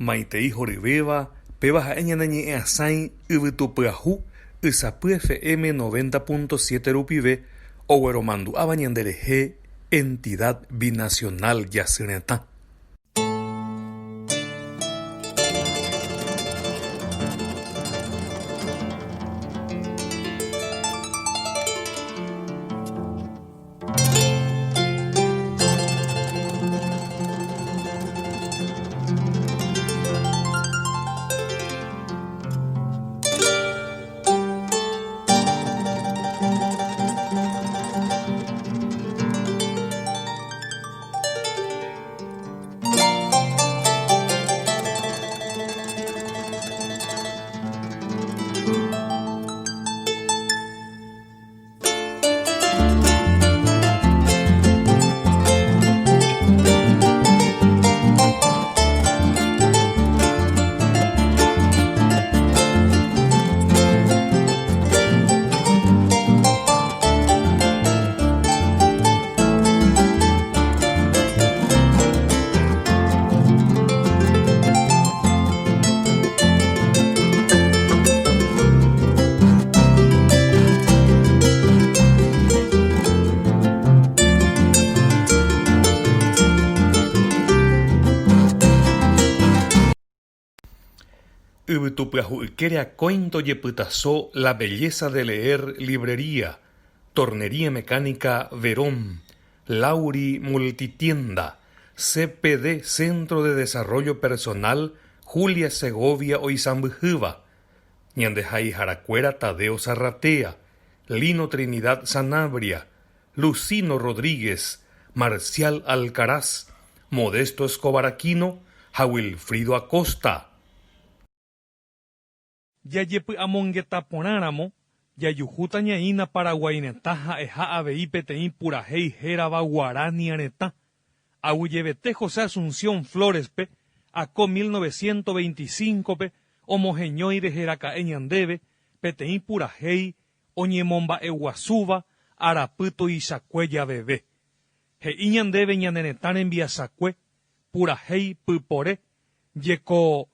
Maitei horyvéva, péva ha'e ñane ñe'ẽasãi Yvytu Pyahu, Ysapy FM 90.7 rupive, ogueromandu'áva ñanderehe Entidad Binacional Jasyretã. Yvytu pyahu ykére akóinte ojepytaso La belleza de leer librería, Tornería Mecánica Verón, Lauri Multitienda, CPD Centro de Desarrollo Personal Julia Segovia oisãmbyhýva, ñande haiharakuéra Tadeo Zarratea, Lino Trinidad Sanabria, Lucino Rodríguez, Marcial Alcaraz, Modesto Escobar Aquino ha Wilfrido Acosta. Jajepy'amongeta porãramo, jajuhúta ñaína Paraguái retã ha'eha avei peteĩ purahéi hérava Guarania retã. Aguyjevete José Asunción Flores-pe, ako 1925-pe omoheñói rehe raka'e ñandéve peteĩ purahéi oñemomba'eguasúva arapy tuichakue javeve. He'i ñandéve ñane retã rembiasakue, purahéi pypore, jeko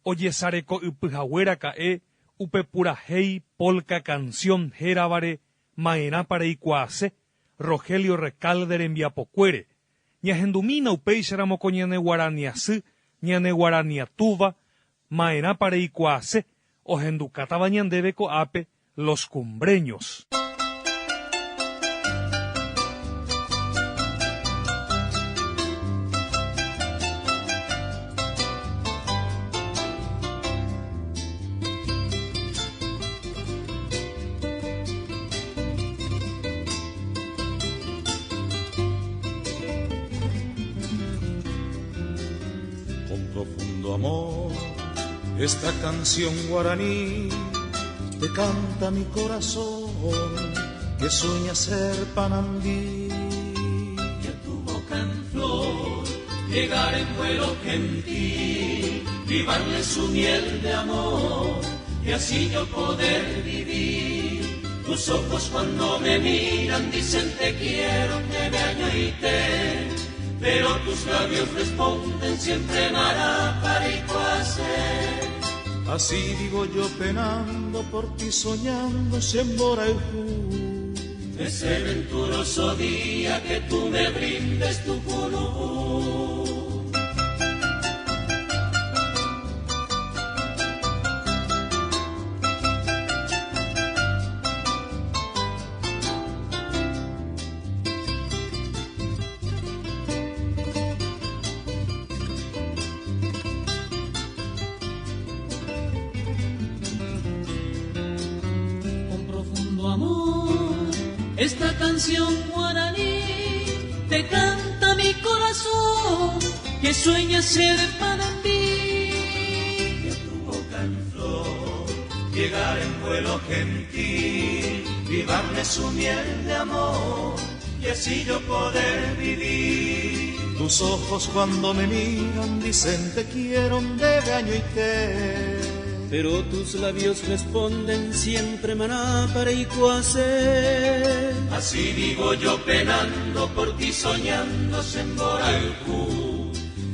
ojesareko ypy hague raka'e upe purahéi polka canción héravare Ma'erãpa reikuaase, Rogelio Recalde rembiapokuére. Ñahendumína upéicharamo ko ñane guarania sy, ñane guarania túva, Ma'erãpa reikuaase, ohendukátava ñandéve ko'ápe Los Cumbreños. Con profundo amor, esta canción guaraní te canta mi corazón que sueña ser panambí. Y a tu boca en flor llegar en vuelo gentil, libarle su miel de amor y así yo poder vivir. Tus ojos cuando me miran dicen te quiero, que me añoite, pero tus labios responden siempre Maraparicuase. Así vivo yo penando por ti soñando Semborayjú. Ese venturoso día que tú me brindes tu curú. Con profundo amor, esta canción guaraní te canta mi corazón que sueña ser panambí. Y a tu boca en flor, llegar en vuelo gentil, libarle su miel de amor y así yo poder vivir. Tus ojos cuando me miran dicen te quiero, de año y te. Pero tus labios responden siempre maná para iguace. Así vivo yo penando por ti soñando Semborayjú.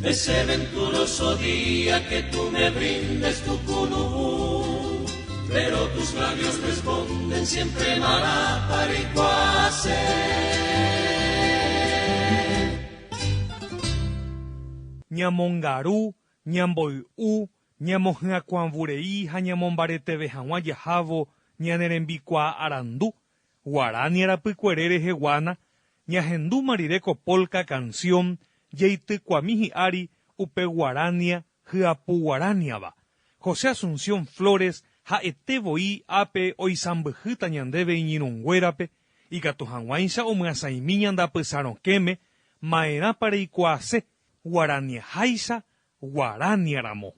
Ese venturoso día que tú me brindes tu kunuvú, pero tus labios responden siempre maraparicuase. Ñamongaru, ñamboy'u, ñamohyakuãvurei ha ñamombareteve hag̃ua jahávo ñane rembikuaa arandu, Guarania rapykuere reheguána, ñahendúma rire ko polka canción jaitykuami hi'ári upe Guarania hyapu guaraniava. José Asunción Flores ha'ete voi ápe oisãmbyhýta ñandéve iñirũnguérape, ikatu hag̃uáicha omyasãimi ñandapysa rokẽme ma'erãpa reikuaase guaraniaháicha guarania ramo.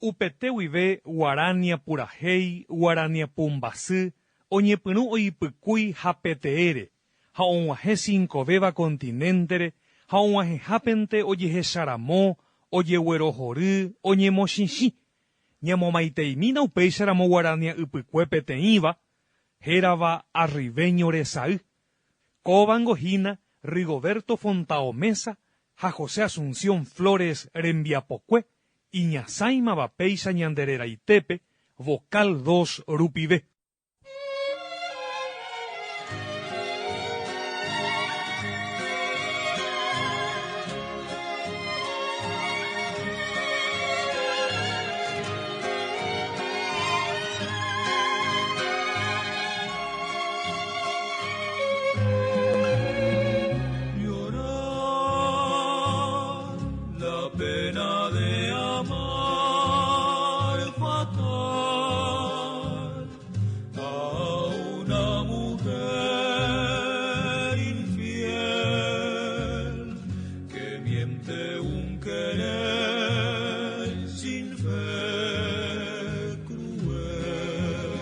Upete guive Guarania purahéi, Guarania pumbasy, oñepyrũ oipykúi hapeteére ha og̃uahẽ cincovéva continente-re ha og̃uahẽhápente ojehecharamo, ojeguerohory, oñemochichĩ. Ñamomaiteimína upéicharamo Guarania ypykue peteĩva, hérava Arribeño resay. Kóvango hína Rigoberto Fontao Meza ha José Asunción Flores rembiapokue iñasãimava péicha ñande reraitépe Vocal dos rupive. Pena de amar fatal a una mujer infiel que miente un querer sin fe cruel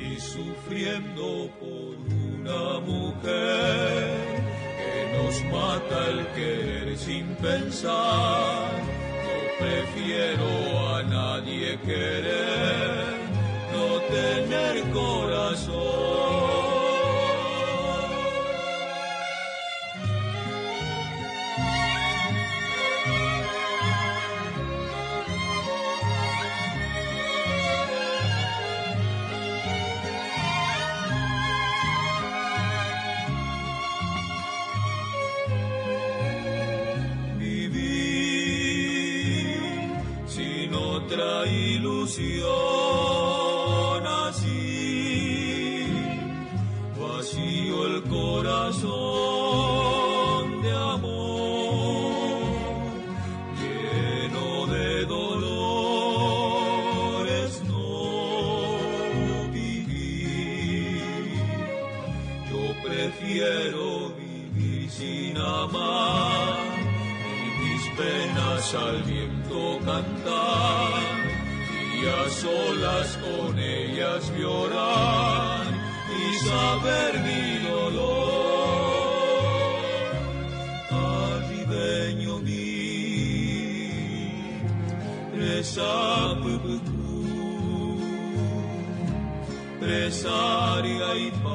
y sufriendo por una mujer que nos mata el querer sin pensar. No prefiero a nadie querer, no tener corazón. Vivir sin otra ilusión así, vacío el corazón de amor, lleno de dolores no vivir. Yo prefiero vivir sin amar y mis penas al viento cantar y a solas con ellas llorar y saber mi dolor. Arribeño mi, resa pupucu, presaria y.